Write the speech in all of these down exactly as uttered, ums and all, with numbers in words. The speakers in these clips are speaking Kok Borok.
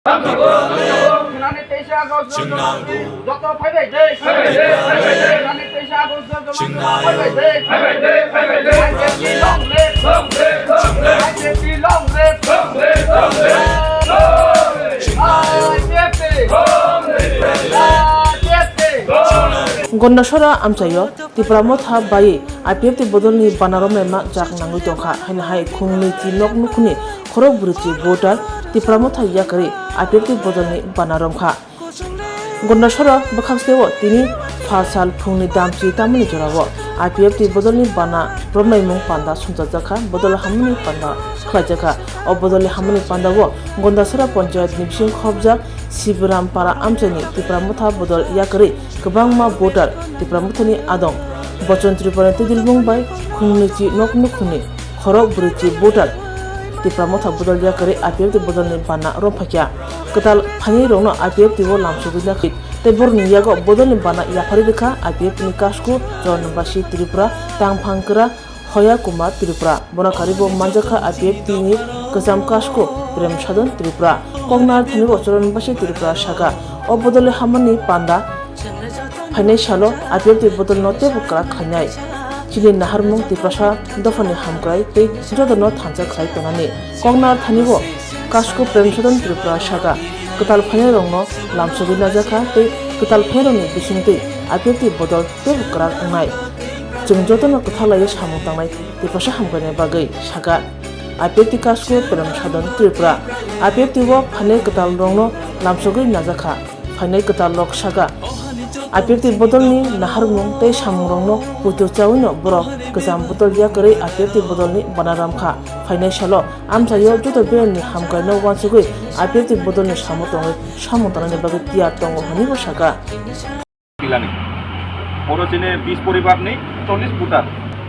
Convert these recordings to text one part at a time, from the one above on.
Nani teisa August joto phaibai de. Nani teisa August joto phaibai de. Long live, long live, long live, long live. Gondasora amchaio Tipra Motha bai I P F T bodolni bana romnaima jak nangwi tongkha, haino hai khungni chi nok nukhungni khorok bwrwi chi voter Tipra Motha yakarwi I P F T bodolni bana romkha. Gondasora bwkhak seo tini pha sal phungni damchi tamani jorao I P F T bodolni bana romnaimung panda sumjakjakha, bodol hamani panda khlaijakha. O bodolni hamani pandao Gondasora ponchayat ni bising khobjak Sibiram Para amchaini Tipra Motha bodol yakarwi kwbangma voter Tipra Mothani adong Bochon Tripurani twidulmung bai khungni chi nok nukhungni khorok bwrwi chi voter Tipra Motha bodol yakarwi I P F T bodolni bana romphaikha. Kwtal phainairokno I P F T o lamsogwi nakha tei borokni yago bodolni bana yapharwi rwkha I P F T ni kasku Choronnobasi Tripura, Tangphangkra Hoya Kumar Tripura. Bono karwi bo manjakha I P F T ni kwcham kasku Prem Sadhan Tripura. Koknar thani bo Choronnobasi Tripura sakha, o bodolni hamani panda phainai salo I P F T bodolno teibo kwrak khlainai. Chini naharmung Tiprasa dophani hamkrai tei jotono thansa khlai tongnani. Koknar thani bo kasku Prem Sadhan Tripura sakha, kwtal phainairokno lamsogwi najakha tei kwtal phainairokni bisingtwi I P F T bodol teibo kwrak wngnai. Chwng jotono kwtha laiwi samung tangnai Tiprasa hamkrai bagwi sakha. I P F T kasku Prem Sadhan Tripura. I P F T o phainai kwtal rokno lamsogwi najakha. Phainai kwtal rok sakha. I P F T bodolni naharmung tei samung rokno puitu chawino borok kwcham bodol yakarwi I P F T bodolni bana romkha. Phainai salo amchaio joto beremni hamkraino uansugwi I P F T bodolni samung tongwi samung tangnani bagwi tiyar tongo hwnwi bo sakha. Tilani. Oro chini bis poribar ni chollish voter.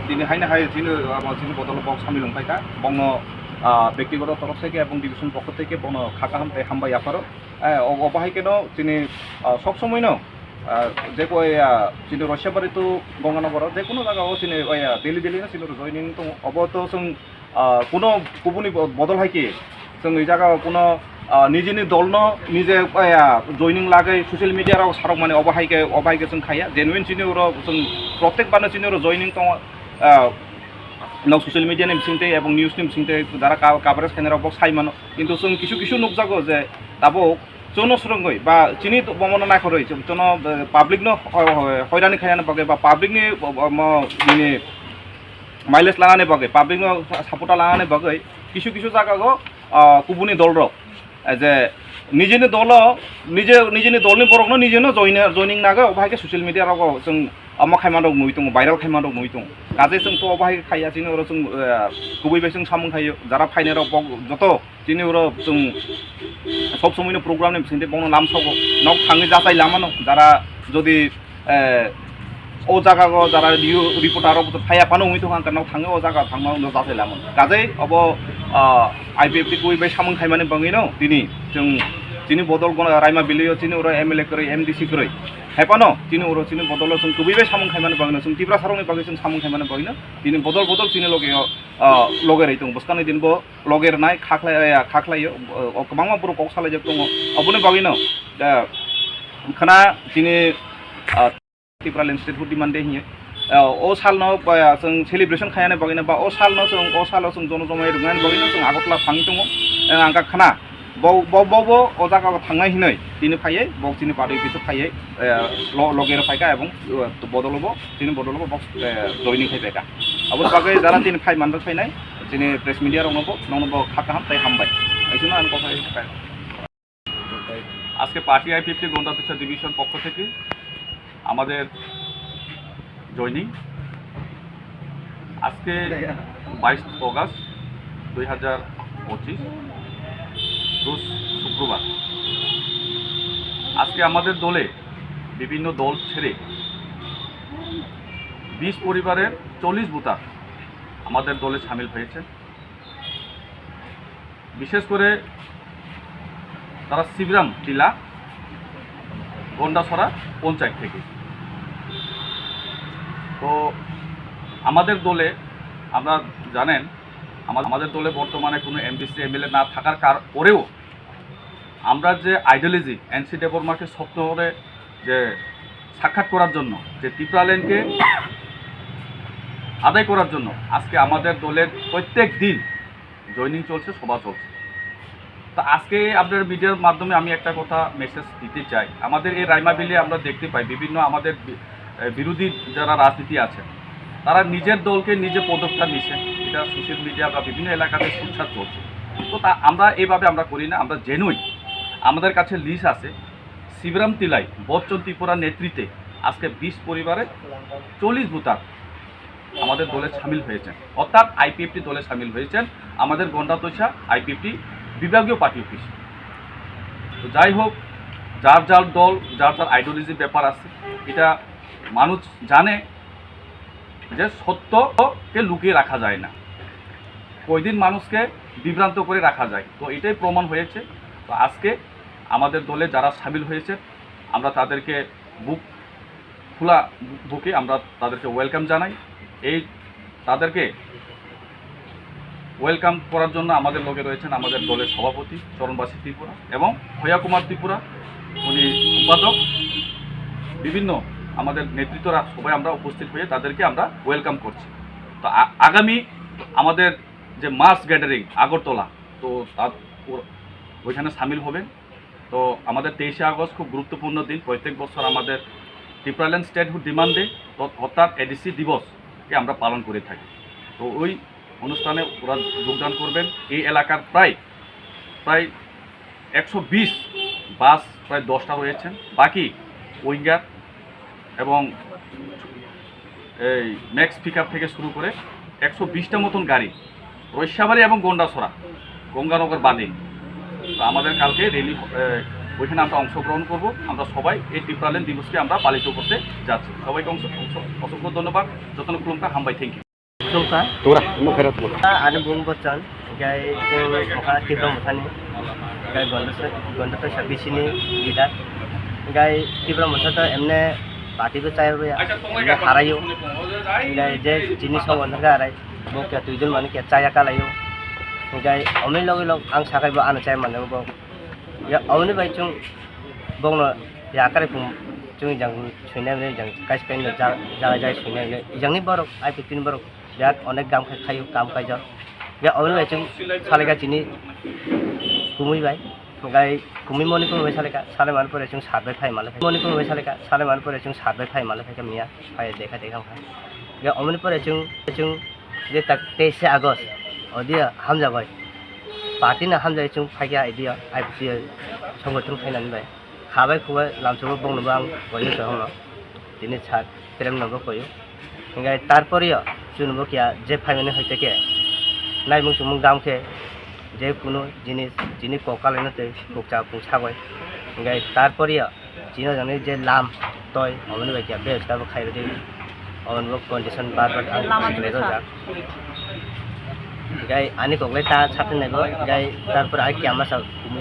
Tini haino hai chini, ah, chini bodol bok samil wngpai kha. Bongno, ah, bektigoto torof theke ebong division pokho theke bono kha kaham tei hambai yapharo. Eh, o, obo hai keno chini, ah, sob somoi no, ah, je koi, ah, chini Roisabari to Ganganagar je kono jaga o chini, ah, daily daily no chini joining tongo. Obo to chwng ah, kuno kubuni bo-, bodol hai khe chwng e jaga o kuno, ah, nijini dolno nije, ah, joining lagwi social media rok sarok mani obo hai khe, obo hai khe chwng khaiya. Genuine chini oro chwng protek barno chini oro joining tongo, ah, nok social media ni bisingtwi ebong news ni bisingtwi jara ka-, coverage khainai rok bo sai mano. Kintu chwng kisu kisu nukjago je tabuk chwngno swrwngwi ba chini to-, bomono naikhorwi chwng chwngno, eh, public no ho-, ho-, hoirani khainani bagwi ba public ni bo-, bo-, mo nini mileage lanani bagwi, public no supporter lanani bagwi kisu kisu jaga o, ah, kubuni dol rok, eh, je nijini dolo, nije, nijini dolni borokno nijino join-, joining nagwi obo hai khe social media rogo chwng omo khaima rok nugwi tongo, viral khaima rok nugwi tongo. Kaje chwng to obo hai khe khaiya chini oro chwng, eh, kubui bai chwng samung khaio, jara phainai rok bo joto chini oro chwng sob somoi no program ni bisingtwi bono lamsogo, nok thangwi jachai lamano, jara jodi eh, o jaga o jara review reporter rok phaiya phano wngwi thangkha, hwnkhe nok thangwi o jaga thangma wngwi jachai lamano. Kaje obo, ah, I P F T kubui bai samung khaimani bagwino tini chwng chini bodol gona Raima Bilio chini oro M L A kwrwi, M D C kwrwi. Hai phano chini oro chini bodolo chwng kubui bai samung khaimani bagwino, chwng Tiprasa rokni bagwi chwng samung khaimani bagwino tini bodol bodol chini loge o, ah, loge rwi tongo. Bwskangni din bo loge rwnai, kha khlai, eh, kha khlaio, o, o kwbangma borok kok salaijak tongo. Oboni bagwino, eh, khna chini, ah, Tipraland Statehood Demand Day hiye. Eh, o salno, eh, chwng celebration khainani bagwino ba o salno chwng, o salo chwng jono jomai rwnani bagwino chwng Agartala thangwi tongo. Eh, ang kha khna bo, bo, bo, bo o jaga o thangnai hinwi tini phaiwi, bo chini party office o phaiwi, eh, lo-, loge rw phaikha ebong, eh, bodolo bo, chini bodolo bo, bo, eh, joining khai phaikha. Aboni bagwi jara tini phai manjak phainai, chini press media rokno bo, nono bo kha kaham tei hambai. Aisino ang kok hai. আজকে party IPFT গন্ডাপিছা ডিভিশন পক্ষ থেকে আমাদের জয়েনিং। আজকে বাইশ অগাস্ট দুই হাজার পঁচিশ, রোজ শুক্রবার। আজকে আমাদের দলে বিভিন্ন দল ছেড়ে বিশ পরিবারের চল্লিশ ভোটার আমাদের দলে সামিল হয়েছেন। বিশেষ করে তারা শিবরাম টিলা গন্ডাছড়া পঞ্চায়েত থেকে। তো আমাদের দলে, আপনারা জানেন, আমা-, আমাদের দলে বর্তমানে কোনো এমডিসি এমএলএ না থাকার কার-, পরেও আমরা যে আইডিওলজি এনসি দেববর্মাকে স্বপ্ন করে যে সাক্ষাৎ করার জন্য, যে টিপ্রাল্যান্ডকে আদায় করার জন্য আজকে আমাদের দলের প্রত্যেক দিন জয়েনিং চলছে, সভা চলছে। তো আজকে আপনার মিডিয়ার মাধ্যমে আমি একটা কথা মেসেজ দিতে চাই। আমাদের এই রাইমাবিলে আমরা দেখতে পাই বিভিন্ন আমাদের বি-, এ, বিরোধী যারা রাজনীতি আছে, তারা নিজের দলকে নিজে পদকটা নিছে, এটা সোশ্যাল মিডিয়া বা বিভিন্ন এলাকাতে সুচ্ছা চলছে। তো তা আমরা এইভাবে আমরা করি না, আমরা জেনুইন। আমাদের কাছে লিস্ট আছে, শিবরাম তিলাই, বচ্চন ত্রিপুরা নেতৃত্বে আজকে বিশ পরিবারে চল্লিশ ভোটার আমাদের দলে সামিল হয়েছেন, অর্থাৎ আইপিএফটি দলে সামিল হয়েছেন আমাদের গন্ডাতৈশা আইপিএফটি বিভাগীয় পার্টি অফিস। তো যাই হোক, যার যার দল, যার যার আইডিওলজির ব্যাপার আছে, এটা মানুষ জানে যে সত্যকে লুকিয়ে রাখা যায় না, কয়দিন মানুষকে বিভ্রান্ত করে রাখা যায়। তো এটাই প্রমাণ হয়েছে। তো আজকে আমাদের দলে যারা সামিল হয়েছে, আমরা তাদেরকে বুক খোলা বুকে আমরা তাদেরকে ওয়েলকাম জানাই। এই তাদেরকে ওয়েলকাম করার জন্য আমাদের লগে রয়েছেন আমাদের দলের সভাপতি চরণবাসী ত্রিপুরা এবং ভয়া কুমার ত্রিপুরা, উনি সম্পাদক। বিভিন্ন আমাদের নেতৃত্বরা সবাই আমরা উপস্থিত হয়ে তাদেরকে আমরা ওয়েলকাম করছি। তো আ-, আগামী আমাদের যে মাস গ্যাদারিং আগরতলা, তো তা-, ওর-, ওইখানে সামিল হবেন। তো আমাদের তেইশে আগস্ট খুব গুরুত্বপূর্ণ দিন। প্রত্যেক বছর আমাদের টিপ্রাল্যান্ড স্টেটহুড ডিমান্ড ডে, তো অর্থাৎ এডিসি দিবসকে আমরা পালন করে থাকি। তো ওই অনুষ্ঠানে ওরা যোগদান করবেন। এই এলাকার প্রায়, প্রায় একশো বিশ বাস প্রায় দশটা রয়েছেন, বাকি উইঙ্গার এবং এই ম্যাক্স পিক আপ থেকে শুরু করে একশো বিশটা মতন গাড়ি রৈশাবাড়ি এবং গন্ডাছড়া, গঙ্গানগর বাদে। তো আমাদের কালকে র্যালি, এ, ওইখানে আমরা অংশগ্রহণ করব। আমরা সবাই এই টিপ্রাল্যান্ড দিবসকে আমরা পালিত করতে যাচ্ছি। সবাইকে অংশ-, অংশ-, অসংখ্য ধন্যবাদ। যতন খুলুমকা হামবাই, thank you. Tungka. Tura, mo khera mo. Ani bung Bochan, gai tungka Tipra Mothani, gai Gonda Twisha bisini leader. Gai Tipra Motha to emne party bo chaya, emne harayo. Gai je chini song wandar ka arai, bo kya tuidun mani kya chaya kalayo. Gai omi logi log ang sakai bo ano chaya mane bo. Ya omi bai chung bongno ya kare bung chung jang suinai jang kais kai no ja ja suinai jang ni borok ai pitini borok. Birat onek gam khai khayu, kam kaijak. Ge omo bai chwng salika chini kumui bai. Gai kumui Manipur bai salika, sale man pore chwng sat bai phai male. Manipur bai salika, sale man pore chwng sat bai phai male phai miya. Phai dekha dekha kha. Ge omo pore chwng, chwng je tak teis August. Odia hamja bai. Party na hamja chwng phai kha idea, I P C songothon khainani bai. Khabai khubai lamsobo bongnobo ang koyo sohorno. Tini sat prem nobo koyo. Hinkhe tarpore o chwngnobo kiya je phaimani hai teke naimung chumung dam khe je kunu jinis chini kok kalaino tei kukcha kung sagoi. Hinkhe tarpore o chini jani je lam toi omoni bai kiya bebostha bo khairodi. Omonbo condition bar bar ang Lama khlai rojak. Gai ani koklai ta sathai naibo, gai tarpor ai kiyama sa kumui